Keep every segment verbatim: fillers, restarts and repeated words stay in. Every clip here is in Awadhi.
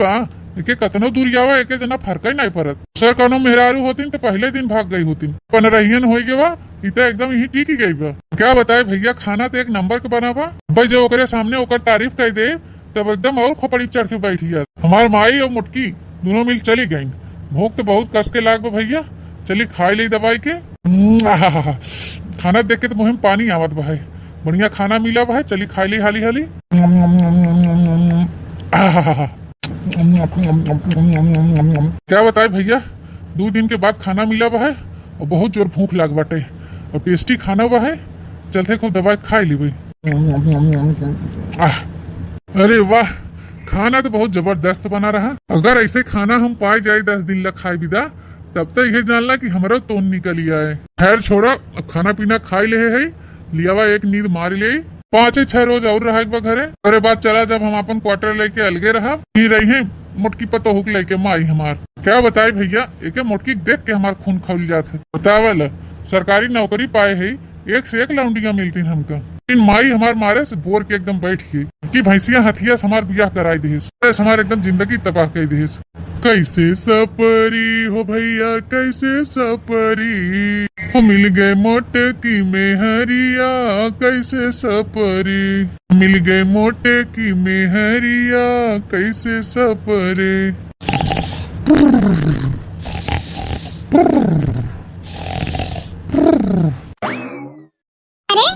का? एके कतनो दूरियावा, एके जना फरकइ नाहीं परत। दूसर कउनो मेहरारू होतिन त पहिले दिन भाग गइ होतिन। पनरहियन होइ गवा, ई त एकदम इहीं टिकि गइ बा। का बताई भइया, खाना त एक नंबर क बना बा। भाई जब ओकरे सामने ओकर तारीफ कइ दे, तब एकदम अउर खोपड़ी चढ़ के बइठ गया। हमार माई अउर मोटकी दुनों मिल चली गइन। भूख त बहुत कस के लाग बा भइया, चली खाइ लेई दबाइ के। हम्म, आहाहा, खाना देख के त मुँहे में पानी आवत बा है। बढ़िया खाना मिला बा है, चली खाइ लेई हाली हाली। आहाहा, का बताई भइया, दुइ दिन के बाद खाना मिला बा है अउर बहुत जोर भूख लाग बाटे अउर tasty खाना बा है, चलते खूब दबाइ के खाइ लेबे। आह, अरे वाह, खाना त बहुत जबरदस्त बना रहा। अगर अइसे खाना हम पाइ जाई दस दिन ला खाइ बिदा, तब त इहे जान ला कि हमरो तोन निकलि आए। खैर छोड़ा, अब खाना पीना खाइ लेहे है, लियावा एक नींद मारि लेई। पाँचे छह रोज अउर रहइ के बा घरे, ओकरे बाद चला जब हम आपन quarter लइके अलगे रहब, फिर रहिहे मोटकी पतोहू के लइके माई हमार। का बताई भइया, एके मोटकी देख के हमार खून खौल जात है। बतावल, सरकारी नौकरी पाए है, एक से एक लौंडिया मिलतिन हमका। इन माई हमार मारे से बोर के एकदम बइठ गई कि भैंसिया हथिया से हमार बियाह कराइ दिहिस, अरे हमार एकदम जिंदगी तबाह कइ दिहिस। कैसे सपरी हो भइया, कैसे सपरी, हो मिल गए मोटकी मेहरिया, कैसे सपरी, मिल गए मोटकी मेहरिया, कैसे सपरी। अरे,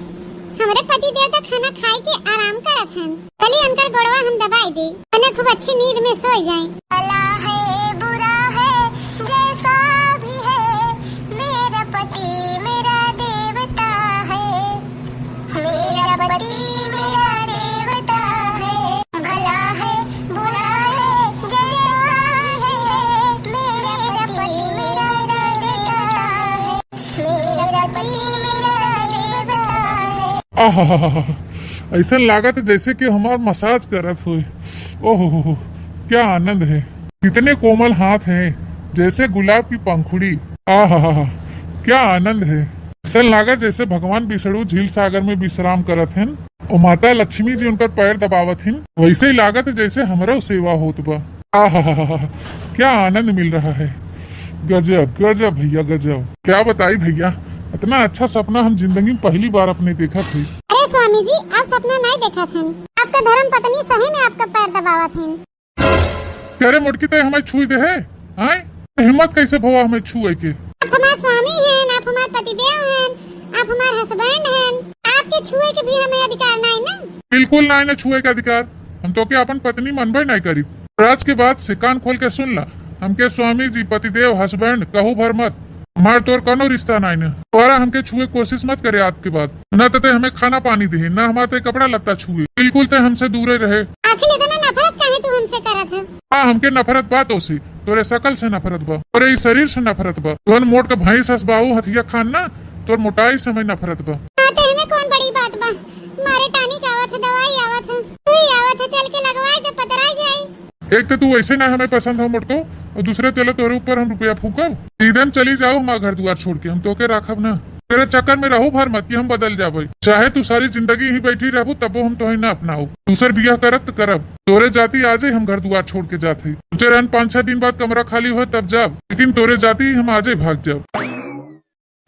हमरे पति देव त खाना खाइ के आराम करत हन। चली उनकर गोड़वा हम दबाइ देई, उन्हें खूब अच्छी नींद में सोइ जाएं। भला है, बुरा है, जैसा भी है, मेरा पति मेरा देवता है। मेरा पति मेरा देवता है। भला है, बुरा है, जैसा भी है, मेरा पति मेरा देवता है। आहा, अइसन लागत जैसे कि हमार massage करत होए। ओहो, क्या आनंद है। कितने कोमल हाथ हैं, जैसे गुलाब की पंखुड़ी। आहा, क्या आनंद है। अइसन लागत जैसे भगवान विष्णु झील सागर में विश्राम करत हैं। ओ माता लक्ष्मी जी उनकर पैर दबावत हिन, वैसे ही लागत जैसे हमरो सेवा होत बा। आहा, क्या आनंद मिल रहा है। गजब, गजब भइया, गजब। का बताई भइया, इतना अच्छा सपना हम जिंदगी में पहली बार अपने देखत हई। अरे स्वामी जी, आप सपना नाहीं देखत हन, आपका धर्म पत्नी सही में आपका पैर दबावत हन। अरे मोटकी, तैं हमें छुइ देहे, आय? हिम्मत कैसे भवा हमें छुए के? आप हमार स्वामी हन, आप हमार पतिदेव हन, आप हमार husband हन, आपके छुए के भी हमें अधिकार नाहीं ना। बिल्कुल नाहीं ना छुए के अधिकार, हम तोके आपन पत्नी मनबे नाहीं करीत। और आज के बाद से कान खोल के सुन ला, हमके स्वामी जी, पतिदेव, husband कहू भर मत। हमार तोर कौनो रिश्ता नाहीं ना। दोबारा हमके छुए कोशिश मत करे आज के बाद, ना तो तैं हमें खाना पानी देहे, ना हमार तैं कपड़ा लत्ता छुए। बिल्कुल तैं हमसे दूरे रहे। आखिर इतना नफरत काहे तू हमसे करत है? हाँ, हमके नफरत बा तोसे, तोरे शकल से नफरत बा, तोरे ई शरीर से नफरत बा। तोहन मोट के भैंस हस बाऊ हथिया खान ना, तोर मोटाई से हमें नफरत बा। हाँ, तो एमे कौन बड़ी बात बा? मारे tonic आवत है, दवाई आवत है, सुई आवत है, चल के लगवाए दे, पतराई जाई। एक तो तू वैसे ना हमें पसंद हो मोटको, और दूसरे तेले तोरे ऊपर हम रुपया फूकब। सीधे हम चली जाओ हमार घर दुआर छोड़ के, हम तोके राखब ना। तेरे चक्कर में रहू भर मत कि हम बदल जाबे। चाहे तू सारी जिंदगी ही बैठी रहबू, तबो हम तोहे ना अपनाऊ। दूसर बियाह करब त करब। तोरे जाती आजे हम घर दुआर छोड़ के जात हई। सोचे रहन पाँच छह दिन बाद कमरा खाली होए तब जाब, लेकिन तोरे जाती हम आजे भाग जाब।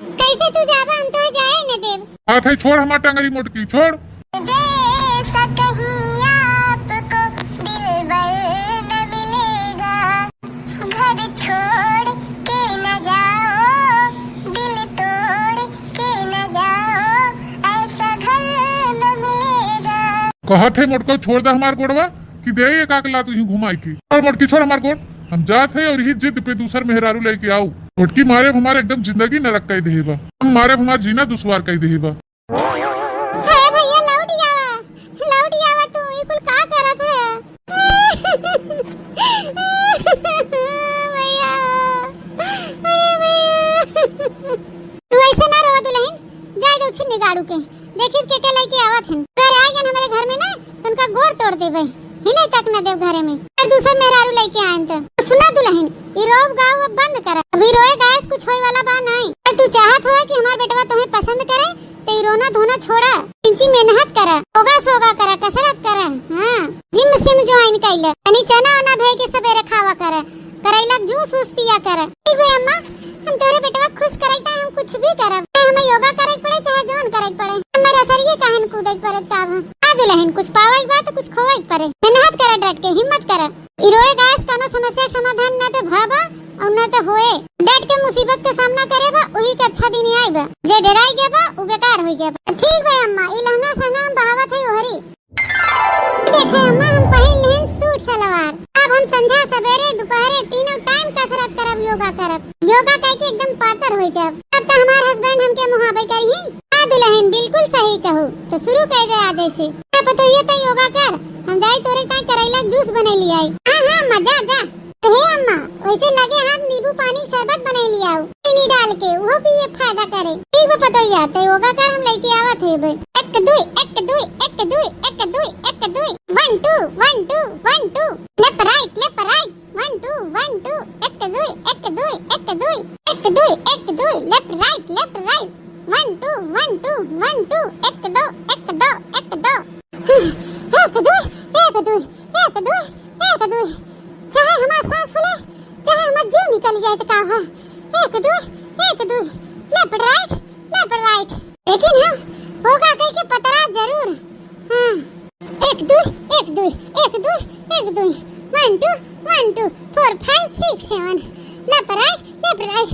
कैसे तू जाबा, हम तोहे जाए न देब। हाथ है, छोड़ हमार टंगरी मोटकी, छोड़। जैसा कहीं आपको दिलबर न मिलेगा, घर छोड़ के न जाओ, दिल तोड़ के न जाओ, ऐसा घर न मिलेगा। कहत है मोटको, छोड़ दे हमार गोड़वा, कि दे एक आक लात यूं घुमाई के। और मोटकी, छोड़ हमार गोड़, हम जात है और यही जिद पे दूसर मेहरारू लेके आऊ। मोटकी मारे हमारे एकदम जिंदगी नरक कई देहे बा, हम मारे हमार जीना दुश्वार कई देहे बा। अरे भैया, लौट आवा, लौट आवा, तू ई कुल का करत है? भैया, अरे भैया। तू ऐसे ना रोवा दुल्हन, जाए दो छिन्नी गाड़ू के, देखिब के के लेके आवत हन। अगर आ गन हमरे घर में ना, तो उनका गोड़ तोड़ देबे, हिले तक न देब घरे में। अगर दूसर मेहरारू लेके आयन त। सुना दुल्हन, ई रोब गाओ अब बंद कर, अभी रोए गाए से कुछ होए वाला बा नहीं। अगर तू चाहत हो कि हमार बेटवा तोहे पसंद करे, तो ई रोना धोना छोड़ा, इंची मेहनत करा, योगा सोगा करा, कसरत करा, हाँ, जिम सिम ज्वाइन कइले। तनी चना वना भे के सबेरे खावा करे, करैला के जूस वूस पिया करे। ठीक बे अम्मा, हम तोरे बेटवा खुश करे ताई हम कुछ भी करब। चाहे हमें योगा करे के पड़े, चाहे जौन करे के पड़े, हमें रसरिये काहे न कूदे के पड़े। का बा? आ दुलहिन, कुछ पावे के बा तो कुछ खोवे के पड़े। मेहनत करे, डट के हिम्मत करे। ई रोए गाए से कौनो समस्या के समाधान ना तो भवा और ना तो होए। डट के मुसीबत के सामना करे बा, उही के अच्छा दिन आए बा। जे डराई गया बा, उ बेकार हो गया बा। ठीक बा अम्मा, ई लहंगा संगा हम बहावत है ओहरी। देखे अम्मा, हम पहिन लेहन सूट सलवार। अब हम संझा सबेरे दोपहरे तीनों टाइम कसरत करब, योगा करब। योगा करके एकदम पातर हो जाब। अब तो हमार हस्बैंड हमके मुहाबे करिही। हाँ दुलहिन, बिल्कुल सही कहू। तो शुरू कर दे आज से। हाँ पतोहिया, तै योगा कर, हम जाई तोरे ताई करैला के जूस बने ले आई। हाँ हाँ अम्मा, जा जा। हे अम्मा, वैसे लगे हाथ नींबू पानी के शरबत बने ले आओ, चीनी डाल के, वो पिए फायदा करे। ठीक बा पतोहिया, तै योगा कर, हम लेके आवत है बे। एक दुई, एक दुई, एक दुई, एक दुई, एक दुई। One two, one two, one two। Left right, left right। One two, one two। एक दुई, एक दुई, एक दुई। एक दुई, एक दुई। Left right, left right। One two, one two, one two। एक दो, एक दो, एक दो। एक दुई, एक दुई, एक दुई, एक दुई। चाहे हमार सांस फूले, चाहे हमार जीव निकल जाए तो का हो। एक दुई, एक दुई। Left right, left right। लेकिन हम होगा कह के पतरा जरूर। हाँ। एक दुई, एक दुई, एक दुई, एक दुई। One two, one two, four five six seven। Left right, left right।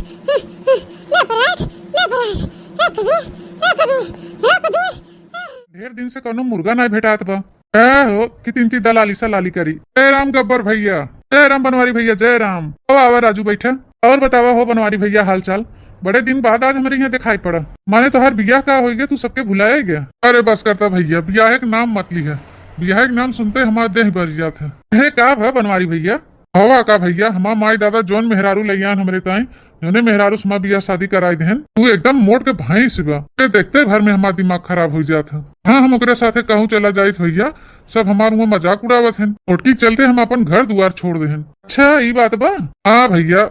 Left right, left right। एक दुई, एक दुई, एक दुई। ढेर दिन से कौनो मुर्गा ना भेटात बा। ए हो कि तीन तीन दलाली सलाली करी। जय राम गब्बर भैया, जय राम बनवारी भैया, जय राम। आवा, आवा राजू, बैठा। और बतावा हो बनवारी भैया, हाल चाल? बड़े दिन बाद आज हमरे यहाँ दिखाई पड़ा। माने तोहार बियाह का होई गया, तू सबके भुलाए गया? अरे बस करता भैया, बियाह के नाम मत लिहा। बियाह के नाम सुनते हमार देह बर जात है। हे का भा बनवारी भैया? हवा का भैया, हमार माई दादा जौन मेहरारू लैयान हमरे ताई, जौने मेहरारू से हमार बियाह शादी कराई देहन, तू एकदम मोट के भैंस बा। ते देखते भर में हमार दिमाग खराब हो जात है। हाँ, हम ओकरे साथे कहूँ चला जाइत भैया, सब हमार हुआ मजाक उड़ावत हन। मोटकी के चलते हम अपन घर दुआर छोड़ देहन। अच्छा, ई बात बा? हाँ भैया,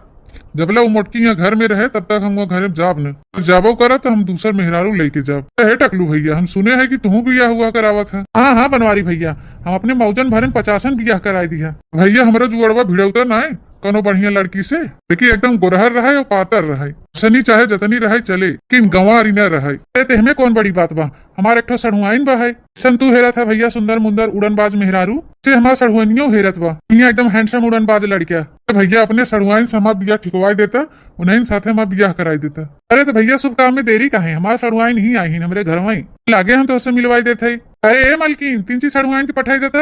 जबले उ मोटकी यहाँ घर में रहे, तब तक हम वो घर में जाब न। जाबो करब, तो हम दूसर मेहरारू लेके जाब। हे टकलू भैया, हम सुने हैं कि तुहू बियाह हुआ करावत है। हाँ, हाँ, बनवारी भैया, हम अपने मौजन भरन पचासन बियाह कराई दिया। भैया, हमरा जुअड़वा भिड़ौता ना है कोनो बढ़िया लड़की से। देखी, एकदम गोरहर रहे और पातर रहे, सनी चाहे जतनी रहे चले, लेकिन गंवारी न रहे। ए, ते हमें कौन बड़ी बात बा? हमार एक ठो सढ़ुआइन बा है। सन तू हेरत है भैया, सुंदर मुंदर उड़नबाज मेहरारू से हमार सढ़ुआइनियो हेरत बा। इहाँ एकदम handsome उड़नबाज लड़किया। तो भैया अपने सढ़ुआइन से हमार बियाह ठिकवाई देता, उन्हीं साथे हमार बियाह कराई देता। अरे तो भैया शुभ काम में देरी काहे? हमार सढ़ुआइन ही आई हिन हमरे घर में। लागे हम तो उससे मिलवाई देते हैं। अरे ए मलकिन, तीन ची सढ़ुआइन के पठाई देता।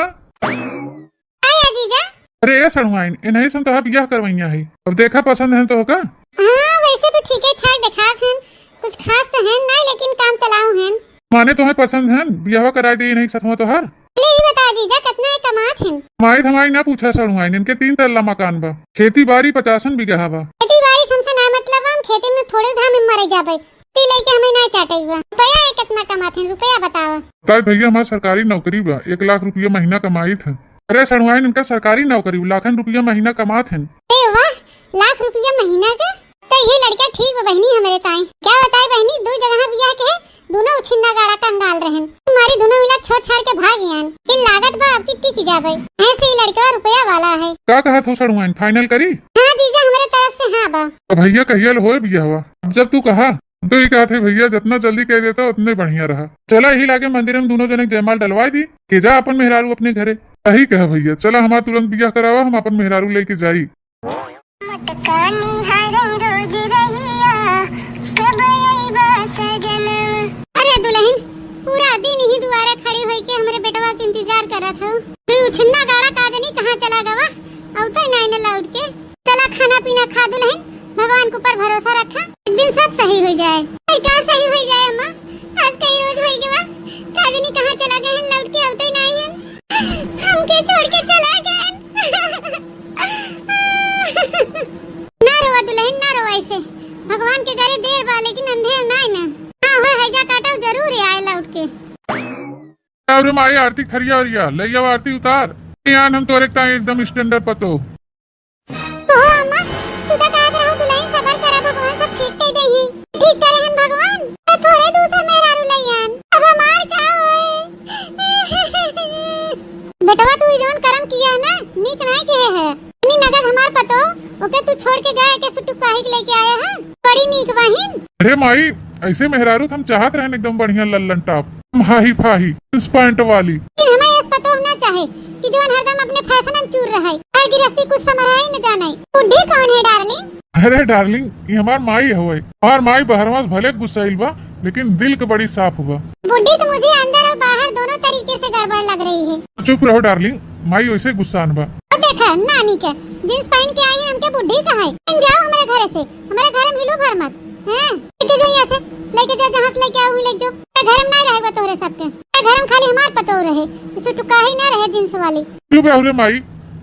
आया जीजा। अरे ए सढ़ुआइन, इन्हीं से हम तोहार बियाह करवैया है। अब देखा पसंद है तो का? हाँ, वैसे तो ठीक है, ठाक दिखात हन। कुछ खास तो है ना, लेकिन काम चलाऊ हन। माने तोहे पसंद हन, बियाहवा कराई दे इन्हीं सथवा तोहार। ले ई बता जीजा, कितना ये कमात हन? माई धमाई ना पूछा सड़ुआइन, इनके तीन तल्ला मकान बा, खेती बारी पचासन बीघा बा। खेती बारी से हमसे ना मतलब बा, हम खेती में फोड़े घाम में मरे जाबे। ती लेके हमें ना चाटे बा। रुपया ये कितना कमात हन, रुपया बतावा। ताई भैया हमार सरकारी नौकरी बा, एक लाख रुपया महीना कमाइत है। अरे सड़ुआइन, इनका सरकारी नौकरी बा, लाखन रुपया महीना कमात हन। ए वाह, लाख रुपया महीना का? तो ये लड़का ठीक बा बहनी हमरे ताई। क्या बताए बहनी, दो जगह बियाह के है, दोनों उछिन्ना गाड़ा कंगाल रहन। हमारी दोनों मिला छोड़ छाड़ के भाग गयान। ये लागत बा आपकी टिक जाबे। ऐसे ही लड़का रुपया वाला है। का कहत हो सड़ुआइन, final करी? हाँ जीजा, हमारे तरफ से हाँ बा। तो भैया कहिया ले होए बियाहवा? अब जब तू कहा, हम तो ये कहत है भैया, जितना जल्दी कह देता उतने बढ़िया रहा। चला यही लागे मंदिर में दोनों जने के जयमाल डलवाई दी, के जा अपन मेहरारू अपने घरे। यही कहा भैया, चला हमार तुरंत बियाह करावा, हम अपन मेहरारू लेके जाई। मटका निहारे रोज रहिया, कब अइबा सजन। अरे दुलहिन, पूरा दिन ही दुआरे खड़ी होई के हमरे बेटवा के इंतजार करत हऊ। तू उछिन्ना गाड़ा का जनी कहाँ चला गवा, अउते नाई न लौट के। चला खाना पीना खा दुलहिन, भगवान के ऊपर भरोसा रखा, एक दिन सब सही हो जाए। अरे का सही हो जाए अम्मा, आज कई रोज होई गवा, का जनी कहाँ चला गए हैं, लौट के अउते नाई हैं, हमके छोड़ के चला गए। ना रोवा दुलहिन, ना रोवा ऐसे। भगवान के घरे देर बा, लेकिन अंधेर नाय ना। हाँ, होय हैजा काटव जरूर आए लौट के। अरे माई, आरती थरिया ओरिया, ले आवा आरती उतार। यान हम तोरे ताई एकदम standard पतो। ओहो अम्मा, तू तो कहत रहो दुलहिन सबर करा, भगवान सब ठीक कई देही। ठीक करे हन भगवान, तो थोड़े दूसर मेहरारू ले आन। अब हमार का होए? बेटवा तू ई जौन करम किया है ना, ठीक नाहीं किहे है। इतनी नगद हमार पतो, ओके तू छोड़ के गया के सुटुकाही के लेके आया है? बड़ी नीक बहिन। अरे माई, ऐसे मेहरारू त हम चाहत रहन एकदम बढ़िया लल्लन टॉप, हाही फाही, जींस पैंट वाली। लेकिन हमें ऐस पतो ना चाहे कि जवन हरदम अपने फैशन में चूर रहे, घर गिरस्ती कुछ समझ ही न जाने। बुढ़ी कौन है डार्लिंग? अरे डार्लिंग, ये हमार माई हवे। हमार माई बहरवा से भले गुस्साइल बा, लेकिन दिल के बड़ी साफ बा। बुढ़ी तो मुझे अंदर और बाहर दोनों तरीके से गड़बड़ लग रही है। चुप रहो डार्लिंग, माई वैसे गुस्सान बा। अब देखा नानी के जींस पहन के आई है, हमके बुढ़ी कहा है। तुम जाओ हमारे घरे से, हमारे घर में हिलो भर मत। हैं? लेके जाओ यहाँ से, लेके जाओ, जहाँ से लेके आओ, वहीं लेके जाओ। हमारे घर में ना रहे बा तोहरे सबके। हमारे घर में खाली हमार पतोह रहे, इसे टुकाही ना रहे जींस वाली। चुप रहो रे माई,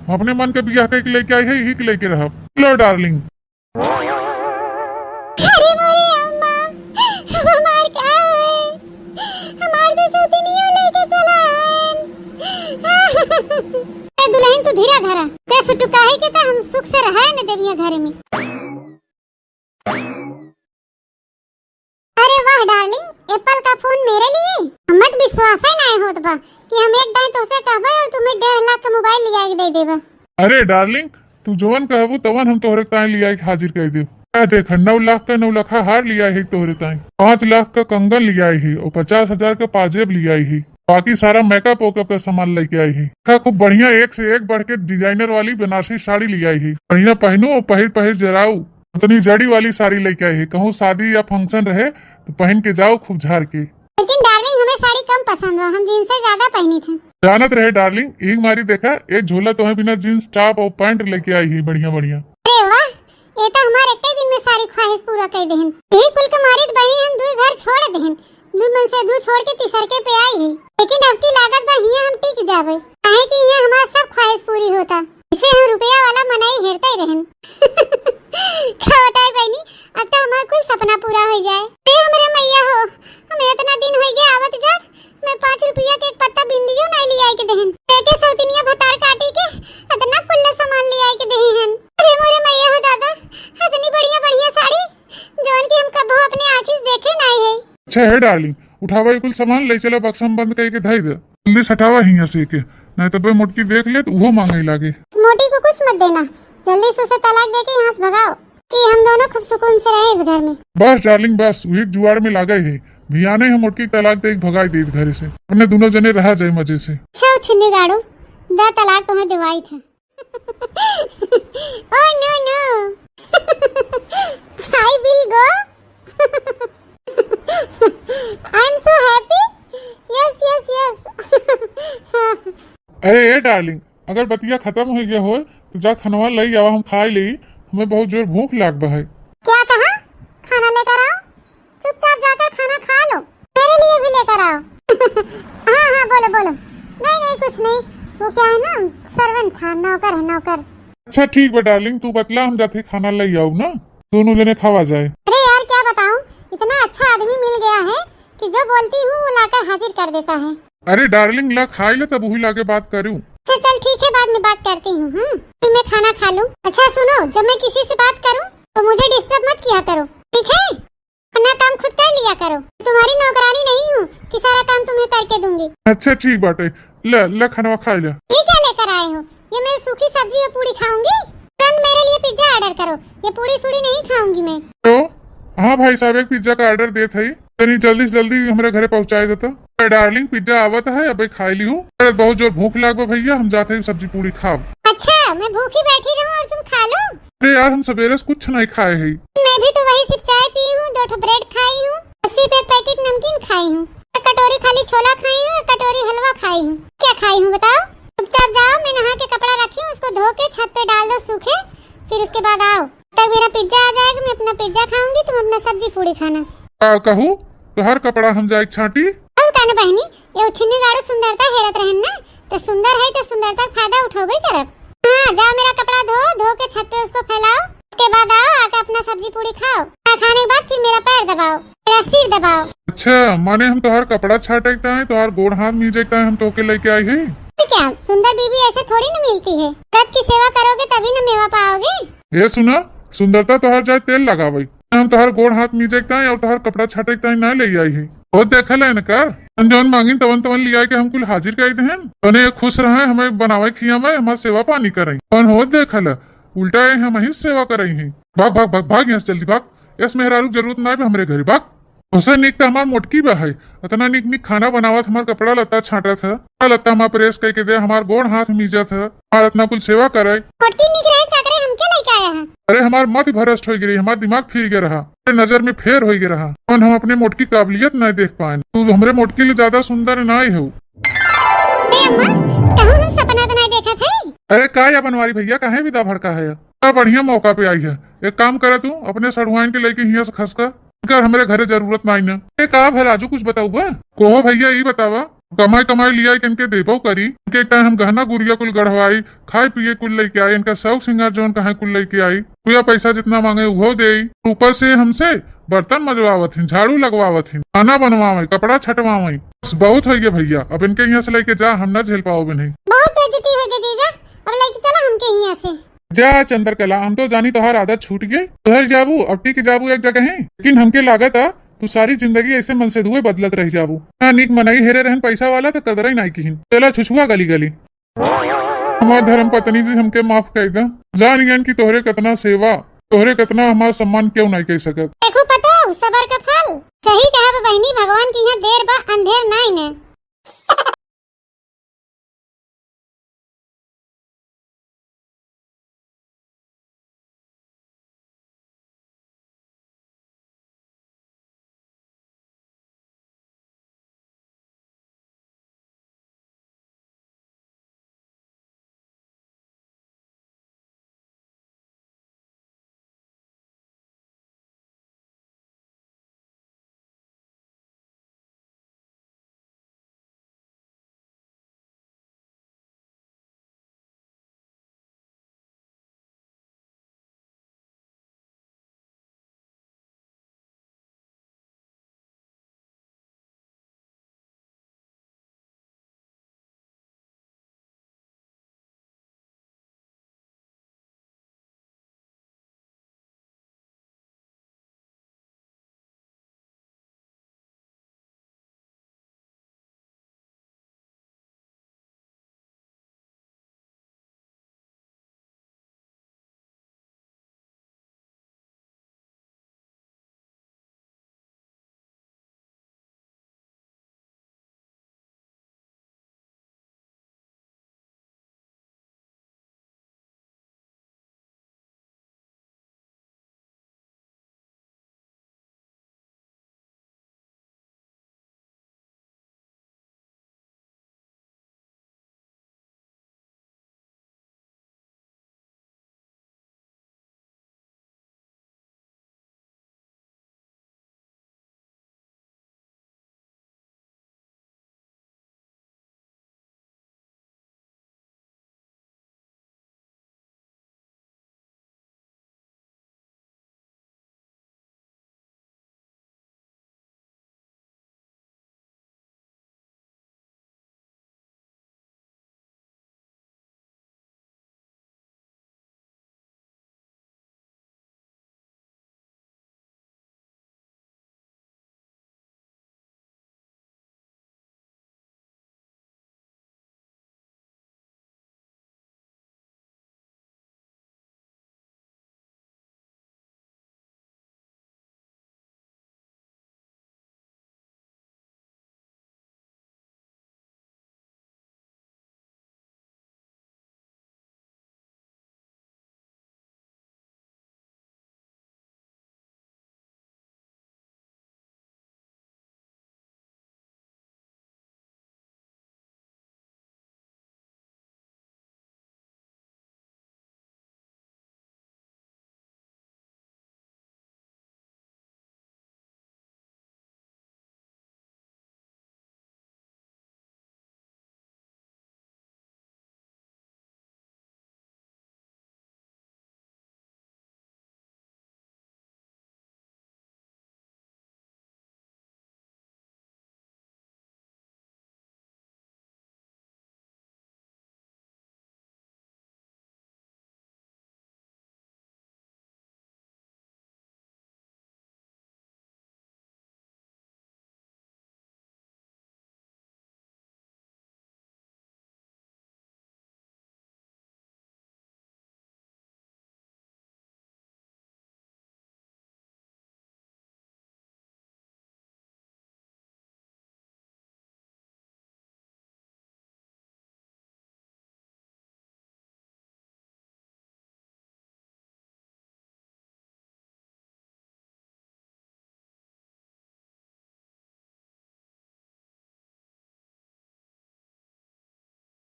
हम अपने मन के बियाह करके लेके आई है, यही के लेके रहब। लो डार्लिंग। अरे मोरे अम्मा, हमार का है? हमार तो सौतिनियो लेके चला आयन। ए दुल्हन, तू धीरा धरा। ते सुटुकाही के त हम सुख से रहे न देविया घर में। अरे वाह डार्लिंग, एप्पल का फोन मेरे लिए? हमत विश्वास ही नहीं होत बा कि हम एक दाई तोसे कहबे और तुम्हें डेढ़ लाख का मोबाइल लिया के दे देबा। अरे डार्लिंग, तू जवन कहबू तवन हम तोहरे ताई लिया के हाजिर कर देब। ए देख, नौ लाख का नौ लखा हार लिया है तोहरे ताई, पाँच लाख का कंगन लिया है और पचास हजार का पाजेब लिया है। बाकी सारा मेकअप वेकअप का सामान लेके आई है। देखा, खूब बढ़िया, एक से एक बढ़ के डिजाइनर वाली बनारसी साड़ी लिया है। बढ़िया पहनू और पहिर पहिर जराऊ। उतनी जड़ी वाली साड़ी लेके आई है, कहूँ शादी या फंक्शन रहे तो पहन के जाओ खूब झार के। लेकिन डार्लिंग, हमें साड़ी कम पसंद बा, हम जींस ही ज्यादा पहनी थे। जानत रहे डार्लिंग, एक मारी देखा, एक झोला तोहे बिना जींस टॉप और पैंट लेके आई है बढ़िया बढ़िया। अरे वाह, ये तो हमारे एक दिन में सारी ख्वाहिश पूरा कर देहन। यही कुल के मारे तो बहिनी हम दुई घर छोड़ देहन, दुई मन से दू छोड़ के तीसर के पे आई है। लेकिन अब की लागत बा हियां हम टिक जाबे, काहे कि हियां हमार सब ख्वाहिश पूरी होता। इसे हम रुपया वाला मनई हेरते ही रहन। का बताए बहनी, अब तो हमार कुल सपना पूरा हो जाए। ए हमरे मैया हो, हमें इतना दिन हो गया आवत जात, मैं पाँच रुपया के एक पत्ता बिंदियो नहीं लिया के देहन। लेके सौतिनिया भतार काटी के इतना कुल्ला सामान लिया के देहे हन। अरे मोरे मैया हो दादा, इतनी बढ़िया बढ़िया साड़ी, जवन की हम कबो अपने आँखी से देखे नहीं है। अच्छा है डार्लिंग, उठावा ये कुल सामान, ले चला बक्सा में बंद करके धई दे। जल्दी से हटावा हियां से के, नहीं तो बे मोटकी देख ले तो उहो मांगे लागे। मोटी को कुछ मत देना, जल्दी से उसे तलाक दे के यहाँ से भगाओ कि हम दोनों खूब सुकून से रहे इस घर में। बस डार्लिंग बस, वही जुआड़ में लागे है, भियाने हम मोटकी तलाक दे के भगाई दे घर से, अपने दोनों जने रहा जाए मजे से। अच्छा छिन्नी गाड़ू, दा तलाक तुम्हें दिवाई था। Oh no no, I will go। I am so happy। Yes yes yes। अरे ए डार्लिंग, अगर बतिया खत्म हो गया हो तो जा खनवा लई आवा, हम खाई लेई, हमें बहुत जोर भूख लाग बा है। क्या कहा? खाना लेकर आओ। चुपचाप जाकर खाना खा लो, मेरे लिए भी लेकर आओ। हाँ हाँ, बोलो बोलो। नहीं नहीं, कुछ नहीं, वो क्या है ना, सर्वेंट था, नौकर है नौकर। अच्छा ठीक बा डार्लिंग, तू बतला, हम जाते खाना ले आओ ना, दोनों जने खावा जाए। अरे यार क्या बताऊं, इतना अच्छा आदमी मिल गया है कि जो बोलती हूँ वो लाकर हाजिर कर देता है। अरे डार्लिंग ला खाई ले, तब वही लाके बात करूँ। अच्छा चल ठीक है, बाद में बात करती हूँ। हम्म, फिर मैं खाना खा लूँ। अच्छा सुनो, जब मैं किसी से बात करूँ तो मुझे डिस्टर्ब मत किया करो, ठीक है? अपना काम खुद कर लिया करो, तुम्हारी नौकरानी नहीं हूँ कि सारा काम तुम्हें करके दूंगी। अच्छा ठीक बाटे, ले ले खाना खा ले। ये क्या लेकर आए हो? ये मैं सूखी सब्जी और पूड़ी खाऊंगी? तुरंत मेरे लिए पिज्जा ऑर्डर करो, ये पूड़ी सूड़ी नहीं खाऊंगी मैं। तो हाँ भाई साहब, एक पिज्जा का ऑर्डर देत है, तनी जल्दी से जल्दी हमरे घरे पहुँचाए देता। अरे डार्लिंग, पिज्जा आवत है, अबे खाई ली हूँ। अरे बहुत जोर भूख लाग बा भैया, हम जाते हैं सब्जी पूड़ी खाब। अच्छा, मैं भूखी बैठी रहूँ और तुम खा लो? अरे यार, हम सवेरे से कुछ नहीं खाए हैं। मैं भी तो वही सिर्फ चाय पी हूँ, दो ठो ब्रेड खाई हूँ, अस्सी पे पैकेट नमकीन खाई हूँ, एक कटोरी खाली छोला खाई हूँ, एक कटोरी हलवा खाई हूँ। क्या खाई हूँ बताओ? चुपचाप जाओ, मैं नहा के कपड़ा रखी हूँ, उसको धो के छत पे डाल दो सूखे, फिर उसके बाद आओ। तब मेरा पिज्जा आ जाएगा, मैं अपना पिज्जा खाऊंगी, तुम अपना सब्जी पूड़ी खाना। का कहू, तोहर कपड़ा हम जाए छाटी? और का न बहनी, ये उछिन्नी गाड़ू सुंदरता हेरत रहन ना, तो सुंदर है तो सुंदरता का फायदा उठावे करब। हाँ, जाओ मेरा कपड़ा धो, धो के छत पे उसको फैलाओ, उसके बाद आओ आके अपना सब्जी पूड़ी खाओ, और खाने के बाद फिर मेरा पैर दबाओ, मेरा सिर दबाओ। अच्छा, माने हम तोहर कपड़ा छाटे के ताई, तोहर गोड़ हाथ मीजे के ताई हम तोके लेके आई है? तो क्या सुंदर बीबी ऐसे थोड़ी न मिलती है, मर्द की सेवा करोगे तभी न मेवा पाओगे। ये सुना, सुंदरता तोहर जाए तेल लगावे, हम तोहर गोड़ हाथ मीजे के ताई और तोहर कपड़ा छाटे के ताई ना ले आई है। होत देखल है इनकर, हम जौन मांगिन तवन तवन लिया के हम कुल हाजिर कइ देहन। तोने खुश रहे, हमें बनावे खियावे, हमार सेवा पानी करइ। कौन होत देखल है, उल्टा ये हमहीं सेवा करइ ही। भाग, भाग, भाग, भाग यहाँ से जल्दी भाग। यस मेहरारू के जरूरत नाहीं बा हमरे घरे, भाग। ओसे नीक त हमार मोटकी बा है, अतना नीक नीक खाना बनावत, हमार कपड़ा लत्ता छांटत है, कपड़ा लत्ता हमार प्रेस कइके दे, हमार गोड़ हाथ मीजत है, हमार अतना कुल सेवा करइ। मोटकी नीक रहे, का करे हमके लइके आया है? अरे हमार मति भ्रष्ट होइ गइ रही, हमार दिमाग फिर गया रहा, मेरे नजर में फेर होइ गया रहा, और हम अपने मोटकी काबिलियत नाहीं देख पाएन। तू हमरे मोटकी ले ज्यादा सुंदर नाहीं हो। ए अम्मा, कहूँ हम सपना तो नाहीं देखत है। अरे का या बनवारी भइया, काहे विदा भड़का है? बड़ा बढ़िया मौका पे आई है, एक काम करा तू, अपने सढ़ुआइन के लइके हियाँ से खसका, इनकर हमरे घरे जरूरत नाहीं ना। ए का भला राजू, कुछ बताउबा? कोहो भइया, ई बतावा, कमाई कमाई लिया के इनके देबो करी, इनके एक टाइम हम गहना गुरिया कुल गढ़वाई, खाए पिए कुल लइके आई, इनका शौक सिंगार जौन कहे कुल लइके आई, रुपया पैसा जितना मांगे उहो देई, ऊपर से हमसे बर्तन मजवावत हिन, झाड़ू लगवावत हिन, खाना बनवावे, कपड़ा छटवावे। बस बहुत होइ गया भइया, अब इनके हियाँ से लइके जा, हम ना झेल पाओ नहीं। बहुत बेइज्जती होइ गई जीजा, अब लइके चला हमके हियाँ से। जा चंद्रकला, हम तो जानी तोहार आदत छूट गई, सुधर जाबू, अब टिक जाबू एक जगह ही। लेकिन हमके लागत आ तू सारी जिंदगी ऐसे मनसेधुए बदलत रह जाबू। ना नीक मनई हेरे रहन पैसा वाला, तो कदरई नाई किहिन। चला छुछुआ गली गली। हमार धर्म पत्नी जी, हमके माफ कइ द। जान गयन कि तोहरे कतना सेवा, तोहरे कतना हमार सम्मान केहू नाई कइ सकत। देखू पतोह, सबर का फल। सही कहब बहिनी, भगवान के यहाँ देर बा, अंधेर नाई ने।